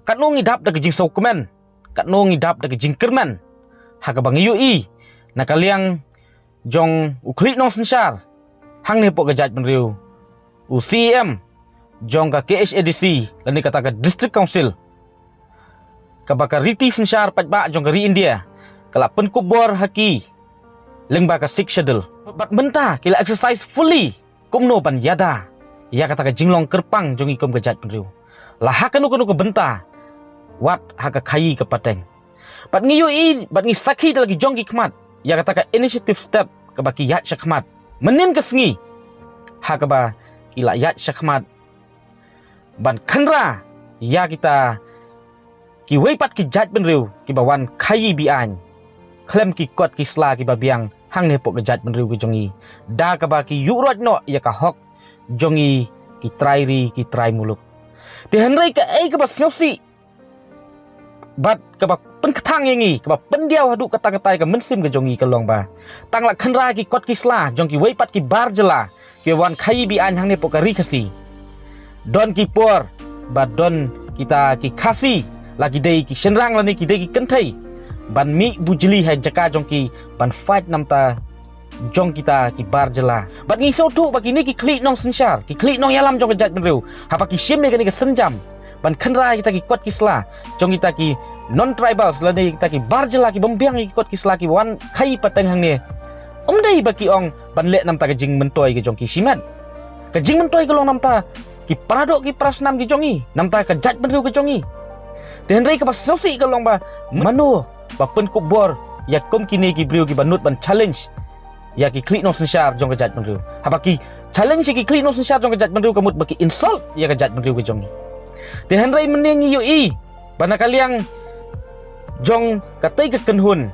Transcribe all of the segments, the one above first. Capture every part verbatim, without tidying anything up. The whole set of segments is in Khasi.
Katno ngi dap da ka jingsngewkmen, katno ngi dap da ka jingkyrmen ha kaba ngi ïohi na ka liang jong u khlieh nongsynshar hangne hapoh ka jaitbynriew, u C E M jong ka K H A D C lane kata ka District Council, kaba ka riti synshar paidbah jong ka ri India ka la pynkup bor ha ki lyngba ka Sixth Schedule. Bad mynta ki la exercise fully kumno ban ïada ïa kata ka jinglong kyrpang jong ngi kum ka jaitbynriew, la ha kano kano ka bynta, wat ha ka khaii ka pateng. Bad ngi ïohi bad ngi sakhi da la ki jong ki khmat ïa kata ka initiative step kaba ki ïaid shakhmat mynnin ka sngi, ha kaba ki la ïaid shakhmat ban khynra ïa kita kiwei pat ki jaitbynriew kiba wan khaii be-aiñ khlem ki kot ki sla kiba biang hangne hapoh ka jaitbynriew ka jong ngi, da kaba ki ïuhroit noh ïa ka hok jong ngi ki trai ri ki trai muluk. Te hynrei kaei kaba sngewsih bad kaba pynkthang ïa ngi, kaba pyndiaw haduh katta katta ïa ka mynsiem ka jong ngi ka long ba tang la khynra ki kot ki sla jong kiwei pat ki bar jylla kiba wan khaii be-aiñ hangne hapoh ka ri Khasi, don ki por ba don kita ki Khasi, la ki dei ki shynrang lane ki dei ki kynthei, ban mih bujli ha jaka jong ki ban fight namar jong kita ki bar jylla. Bad ngi sngewthuh ba kine ki khlieh nongsynshar, ki khlieh nongïalam jong ka jaitbynriew, haba ki shim ïa kane ka sienjam ban khynra ïa kita ki kot ki sla jong kita ki non-tribals lane kita ki bar jylla ki bym biang ïa ki kot ki sla ki wan khaii pateng hangne, ym dei ba ki ong ban leh namar ka jingmyntoi ka jong ki shimet, ka jingmyntoi ka long namar ki paradoh ki parasnam ki jong ngi, namar ka jaitbynriew ka jong ngi. Te hynrei kaba sngewsih ka long ba mano ba pynkup bor ïa kum kine ki briew kiba nud ban challenge ïa ki khlieh nongsynshar jong ka jaitbynriew? Haba ki challenge ïa ki khlieh nongsynshar jong ka jaitbynriew ka mut ba ki insult ïa ka jaitbynriew ka jong ngi. Te hynrei mynne ngi ïohi ba na ka liang jong katei ka kynhun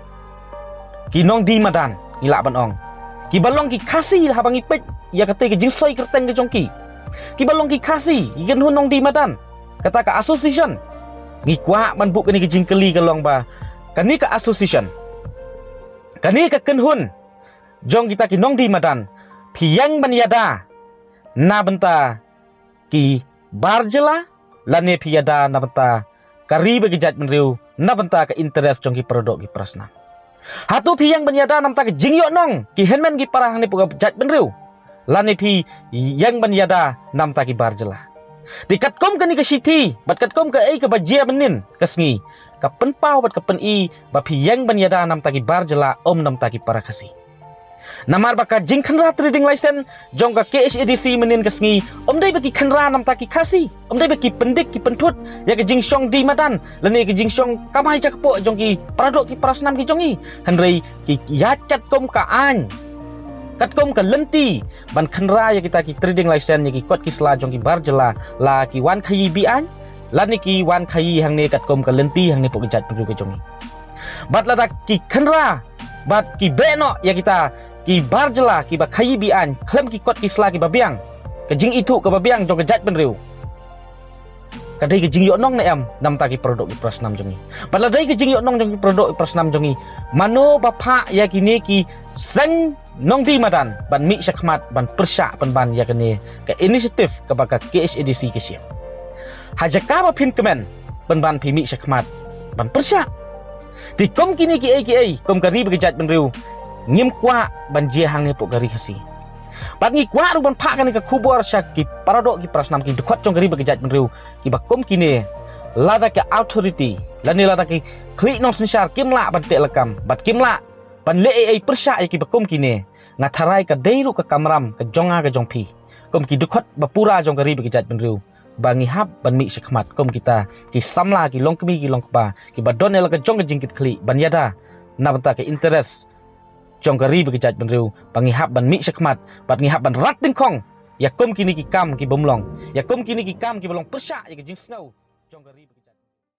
ki nongdie madan, ngi lah ban ong, kiba long ki Khasi, haba ngi peit ïa katei ka jingsoi kyrteng ka jong ki, kiba long ki Khasi, ki kynhun nongdie madan, kata ka association. Ngi kwah ban buh kane ka jingkylli ka long ba kane ka association, kane ka kynhun jong kita ki nongdie madan, phi ïeng ban ïada na bynta ki bar jylla lane phi ïada na bynta ka ri bad ka jaitbynriew, na bynta ka interest jong ki paradoh ki parasnam? Hato phi ïeng ban ïada na bynta ka jingïohnong ki hynmen ki para hangne hapoh ka jaitbynriew, lane phi ïeng ban ïada na bynta ki bar jylla? Te katkum kane ka shithi bad katkum kaei kaba jia mynnin ka sngi, ka pynpaw bad ka pyni ba phi ïeng ban ïada na bynta ki bar jylla, ym na bynta ki para Khasi. Namar ba ka jingkhynra trading license jong ka K H A D C mynnin ka sngi ym dei ba ki khynra na bynta ki Khasi, ym dei ba ki pyndik ki pynthut ïa ka jingshong die madan lane ka jingshong kamai jakpoh jong ki paradoh ki parasnam ki jong ngi. Hynrei ki ïaid katkum ka aiñ, katkum ka lynti ban khynra ïa kita ki trading license ïa ki kot ki sla jong ki bar jylla, la ki wan khaii be-aiñ lane ki wan khaii hangne katkum ka lynti hangne hapoh ka jaitbynriew ka jong ngi. Bad lada ki khynra bad ki beh noh ïa kita ki bar jylla kiba khaii be-aiñ khlem ki kot ki sla kiba biang, ka jingithuh kaba biang jong ka jaitbynriew, ka dei ka jingïohnong ne em na bynta ki paradoh ki parasnam jong ngi? Bad lada dei ka jingïohnong jong ki paradoh ki parasnam jong ngi, mano ba phah ïa kine ki seng nongdie madan ban mih shakhmat ban pyrshah pynban ïa kane ka initiative kaba ka K H A D C ka shim? Ha jaka ba phin kmen pynban phi mih shakhmat ban pyrshah. Te kum kine kiei kiei, kum ka ri bad ka jaitbynriew, ngim kwah ban jia hangne hapoh ka ri Khasi. Bad ngi kwah ruh ban phah kane ka khubor sha ki paradoh ki parasnam, ki dkhot jong ka ri bad ka jaitbynriew, kiba kum kine, lada ka authority lane lada ki khlieh nongsynshar kim lah ban teh lakam bad kim lah ban leh ei ei pyrshah ïa kiba kum kine, nga tharai ka dei ruh ka kamram ka jong nga ka jong phi kum ki dkhot ba pura jong ka ri bad ka jaitbynriew, ba ngi hap ban mih shakhmat kum kita ki samla, ki longkmie ki longkpa, kiba don ïa la ka jong ka jingkitkhlieh ban ïada na bynta ka interest jong ka ri bad ka jaitbynriew, ba ngi hap ban mih shakhmat bad ngi hap ban rat dyngkhong ïa kum kine ki kam ki bym long, ïa kum kine ki kam kiba long pyrshah ïa ka jingsngew jong ka ri bad ka